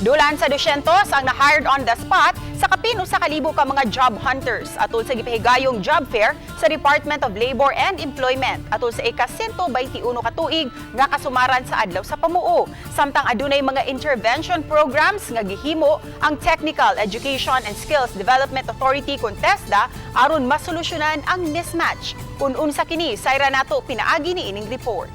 Dulan sa 200 ang na-hired on the spot sa kapin 1,000 ka mga job hunters atol sa gipahigayong job fair sa Department of Labor and Employment atol sa ika-121 ka tuig nga kasumaran sa Adlaw sa Pamuo. Samtang adunay mga intervention programs nga gihimo ang Technical Education and Skills Development Authority kon TESDA aron masolusyonan ang mismatch. Kun unsa kini, sayra nato pinaagi ni ining report.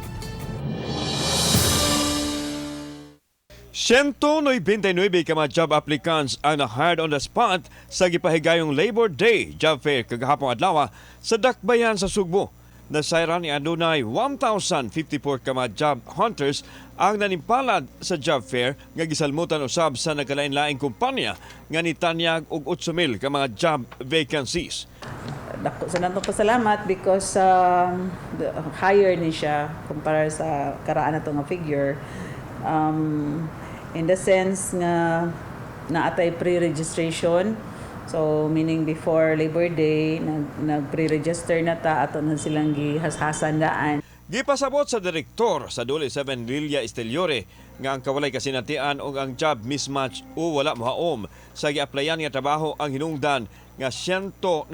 199 ka mga job applicants ang na-hired on the spot sa gipahigayong Labor Day Job Fair kagahapon adlaw sa Dakbayan sa Sugbo. Nasayran ni adunay 1,054 ka mga job hunters ang nanimpalad sa job fair nga gisalmutan usab sa nagkalain-laing kumpanya nga nitanyag og 8,000 ka mga job vacancies. Dako sa nato pasalamat because the higher ni siya kumpara sa karaan nato nga figure, in the sense nga naatay pre-registration, so meaning before Labor Day nag pre-register na ta, ato na silang gihashasan daan. Gipasabot sa direktor sa Dole 7, Lilia Esteliore, nga ang kawalay kasinatian og ang job mismatch o wala mohaom sa giaplayan nga trabaho ang hinungdan nga 199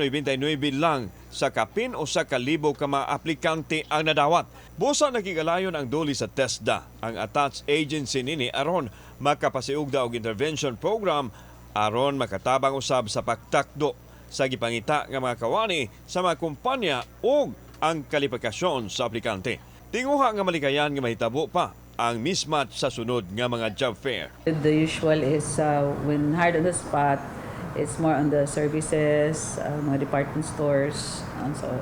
lang sa kapin 1,000 ka mga aplikante ang nadawat. Busa nakigalayon ang doli sa TESDA, ang attached agency nini, aron makapasiugda og intervention program aron makatabang usab sa pagtakdo sa gipangita nga mga kawani sa mga kumpanya ug ang kalifikasyon sa aplikante. Tinguha nga malikayan nga mahitabo pa ang mismatch sa sunod nga mga job fair. The usual is when hired on the spot, it's more on the services, mga department stores, and so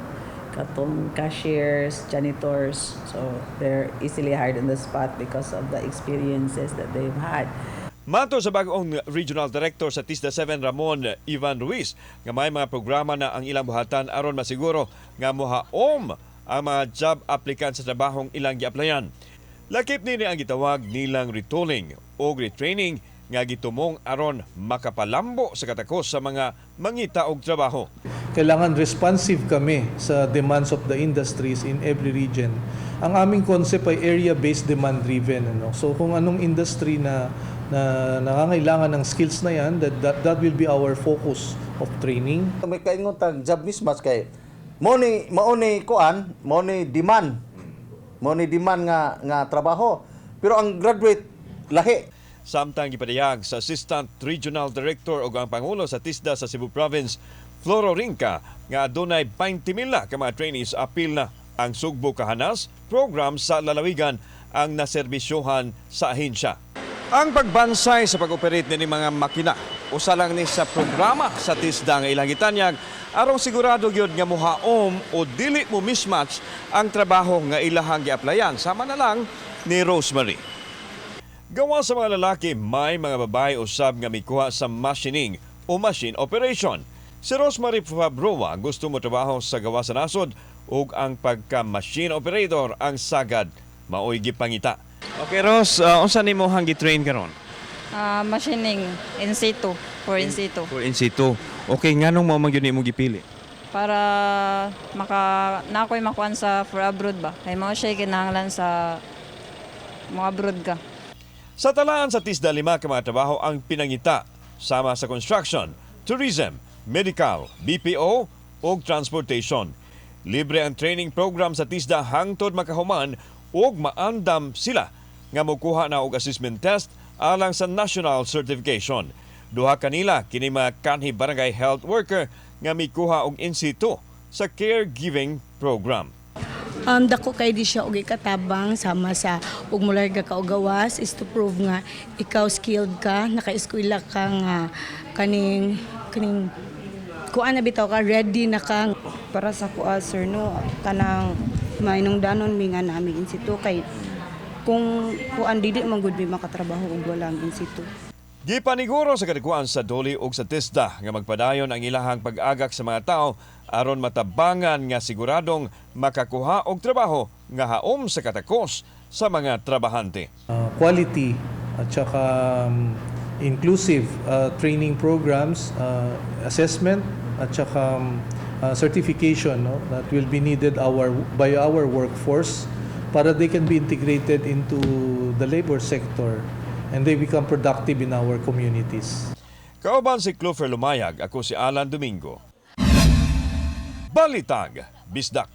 katong cashiers, janitors. So they're easily hired on the spot because of the experiences that they've had. Mato sa bagong Regional Director sa TISDA 7, Ramon Ivan Ruiz, nga may mga programa na ang ilang buhatan aron masiguro nga mohaom ang mga job applicant sa trabahong ilang giaplayan. Lakip nini ang gitawag nilang retooling o retraining nga gitumong aron makapalambo sa katakos sa mga mangita og trabaho. Kailangan responsive kami sa demands of the industries in every region. Ang aming concept ay area-based, demand-driven. Ano? So kung anong industry na nangangailangan ng skills na yan, that will be our focus of training. May kaingon tag job mismatch kay mo ni kuan, mo ni demand. Mo ni demand nga trabaho. Pero ang graduate lahi. Samtang gipadayag sa Assistant Regional Director ug ang Pangulo sa TISDA sa Cebu Province, Floro Rinca, nga adunay 20,000 na ka mga trainees, apil na ang Sugbo Kahanas program sa lalawigan ang naserbisyohan sa ahensya. Ang pagbansay sa pag-operate ni mga makina usa lang ni sa programa sa TISDA nga ilang gitanyag aron sigurado gyud nga mohaom o dili mo mismatch ang trabaho nga ilahang giaplayan, sama na lang ni Rosemary. Gawa sa mga lalaki, may mga babae usab nga mikuha sa machining o machine operation. Si Rosemary Fabroa gusto mo trabaho sa gawa sa nasod ug ang pagka-machine operator ang sagad maoy gipangita. Okay Ros, unsa nimo hang gi-train karon? Machining in situ, for in situ. For in situ. Okay, nganong mao man gyud nimo gipili? Para maka na ako'y makuan sa for abroad ba. Kay mao siya kinahanglan sa mga abroad ka. Sa talaan sa TISDA, 5 ka mga trabaho ang pinangita sama sa construction, tourism, medical, BPO ug transportation. Libre ang training program sa TISDA hangtod makahuman ug maandam sila nga mokuha na og assessment test alang sa national certification. Duha kanila kini mga kanhi barangay health worker nga mikuha og in situ sa caregiving program. Dako kay di siya og ikatabang sama sa ug mularga ka og gawas is to prove nga ikaw skilled ka, naka-eskwela ka nga kaning kuan na bitaw ka, ready na ka. Para sa kuha, sir, no, kanang mainungdanon mi nga nami in situ kay kung kuan dili man gud mi makatrabaho og walang in situ. Gipaniguro sa kadagkuan sa Doli ug sa TISDA nga magpadayon ang ilahang pag-agak sa mga tao aron matabangan nga siguradong makakuha og trabaho nga haom sa katakos sa mga trabahante. Quality at saka inclusive training programs, assessment at saka certification, no, that will be needed by our workforce para they can be integrated into the labor sector. And they become productive in our communities. Kauban si Clover Lumayag, ako si Alan Domingo. Balitag, Bisdak.